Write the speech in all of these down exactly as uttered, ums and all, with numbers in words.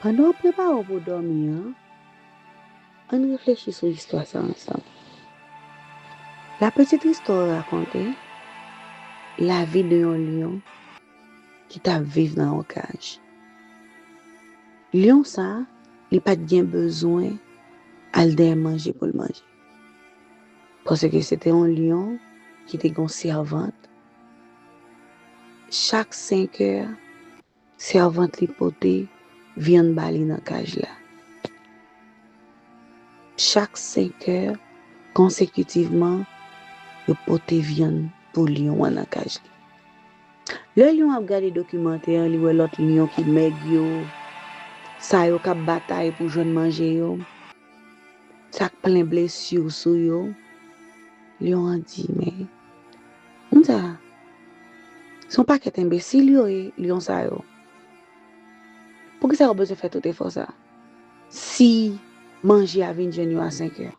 Pandan w prepare w pou w dòmi an, ann reflechi sou istwa sa a ansanm. La petite histoire raconte la vie de yon lyon ki t ap viv nan yon kaj. Lyon sa a, li pa t gen bezwen al dèyè manje pou l manje. Paske se te yon lyon ki te gen yon sèvant. Chak senk è, sèvant li pote vyann ba li nan kaj la. Chak senk è, konsekitivman, yo pote vyann pou lyon an nan kaj li. Lè lyon ap gade dokimantè an, li wè lòt lyon ki mèg yo, sa yo k ap batay pou jwenn manje yo, sa k plen blesi sou yo. Lyon an di, men, moun sa, se yon pakèt enbesil yo ye, lyon sa yo. Poukisa yo bezwen fè tout efò sa? Si manje a vin jwenn yo a senk è.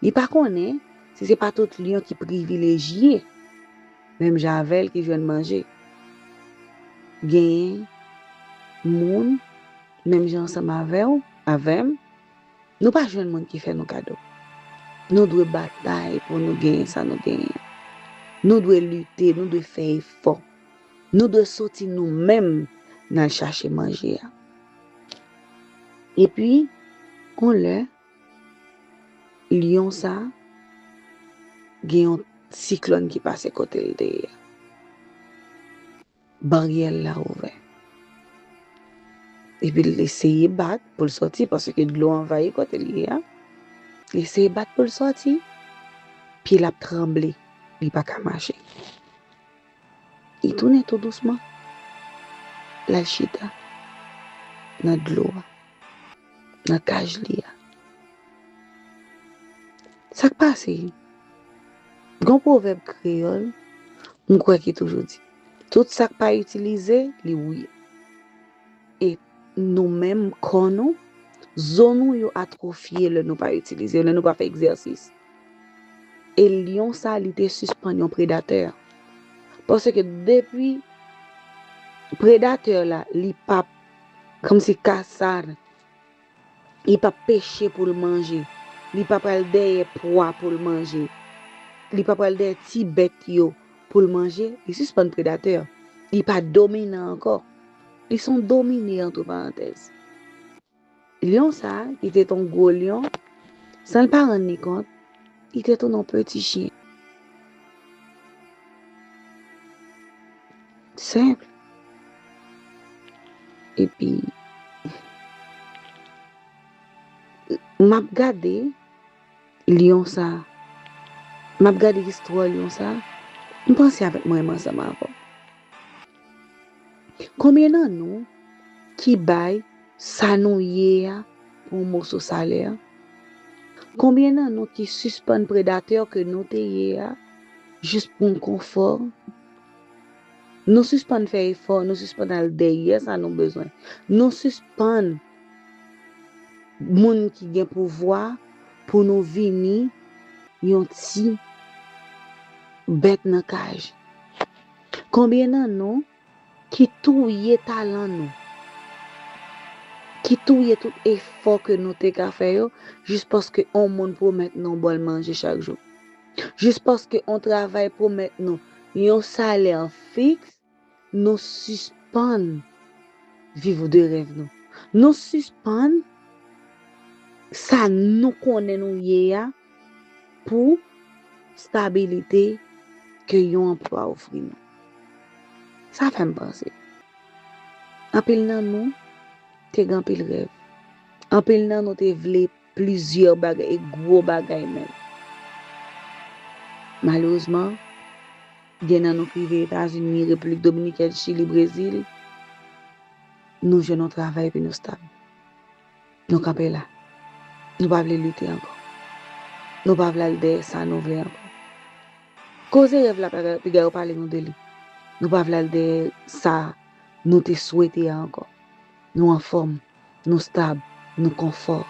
Li pa konnen si se pa tout lyon ki privilejye, menm jan avè l ki jwenn manje. Genyen moun, menm jan ansanm avè w, avè m, nou pa jwenn moun ki fè nou kado. Nou dwe batay pou nou genyen sa nou genyen. Nou dwe lite, nou dwe fè efò. Nou dwe soti nou menm nan chache manje a. Epi, yon lè, lyon sa gen yon siklòn ki pase kote l te ye a. Baryè l la ouvè. Epi l eseye bat pou l sòti, paske dlo anvayi kote l ye a. Li eseye bat pou l sòti, pye l ap tranble, li pa ka mache. Li tounen tou dousman, l al chita nan dlo a, nan kaj li a. Sa k pase? Gen yon pwovèb kreyòl, m kwè ki toujou di, tout sa k pa itilize, li wouye. E nou menm, kò nou, zo nou yo atwofye lè nou pa itilize yo, lè nou pa fè egzèsis. E lyon sa, li te sispann yon predatè. Paske depi predatè la, li p ap, kòmsi kasad, li p ap peche pou l manje, li pa pral dèyè pwa pou l manje, li pa pral dèyè ti bèt yo pou l manje, li sispann predatè. Li pa dominan ankò. Li se yon domine, antre parantèz. Lyon sa a, ki te t on gwo lyon, san l pa rann li kont, li te tounen on peti chen. Senp. Epi, m ap gade lyon sa a. M ap gade istwa lyon sa a. M panse avèk mwen menm ansanm avè w. Konbyen nan nou ki bay sa nou ye a pou yon moso salè? Konbyen nan nou ki sispann predatè ke nou te ye a jis pou yon konfò? Nou sispann fè efò, nou sispann al dèyè sa nou bezwen. Nou sispann moun ki gen pouvwa pou nou vini yon ti bèt nan kaj. Konbyen nan nou ki touye talan nou, ki touye tout efò ke nou te ka fè yo, jis paske on moun pwomèt nou yon bòl manje chak jou, jis paske on travay pwomèt nou yon salè fiks, nou sispann viv de rèv nou. Nou sispann sa nou konnen nou ye a pou stabilite ke yon anplwa ofri nou. Sa fè m panse. Anpil nan nou te gen anpil rèv. Anpil nan nou te vle plizyè bagay, e gwo bagay menm. Malerezman, gen nan nou ki rive Etazini, Repiblik Dominikèn, Chili, Brezil, nou jwenn yon travay epi nou stab. Nou kanpe la. Nou pa vle lite ankò. Nou pa vle al dèyè sa nou vle ankò. Koze rèv la, piga, piga yo pale nou de li. Nou pa vle al dèyè sa nou te swete a ankò. Nou anfòm, nou stab, nou konfò.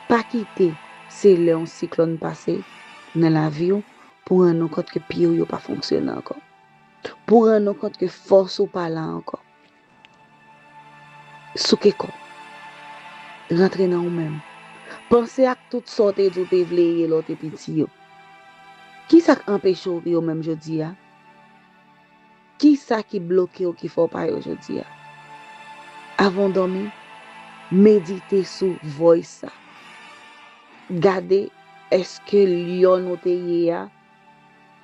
Pa kite se lè yon siklòn pase nan lavi w pou w rann ou kont ke pye w yo pa fonksyone ankò. Pou w rann ou kont ke fòs ou pa la ankò. Souke kò. Rantre nan ou menm. Panse ak tout sa w te di w te vle ye lè w te piti yo. Kisa k anpeche w ye w menm jodi a? Kisa ki bloke w ki fè w pa ye w jodi a? Avan w dòmi, medite sou voice sa. Gade èske lyòn ou te ye a,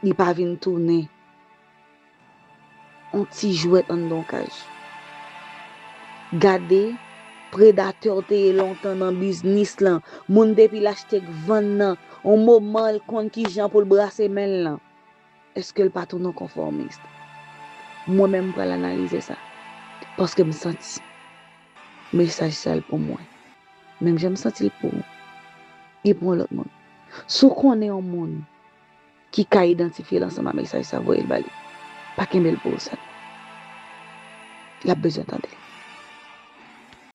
li pa vin tounen yon ti jwèt anndan yon kay. Gade predatè w te ye lontan nan biznis lan, moun depi l achte k vann nan, yon moman l konn kijan pou l brase men l lan. Èske l pa tounen yon konfòmis? Mwen menm m pral analize sa. Paske m santi mesaj sa l pou mwen. Menm jan m santi l pou ou, li pou yon lòt moun. Si w konnen yon moun ki ka idantifye l ansanm ak mesaj sa, voye l ba li. Pa kenbe l pou ou sèl. L ap bezwen tande l.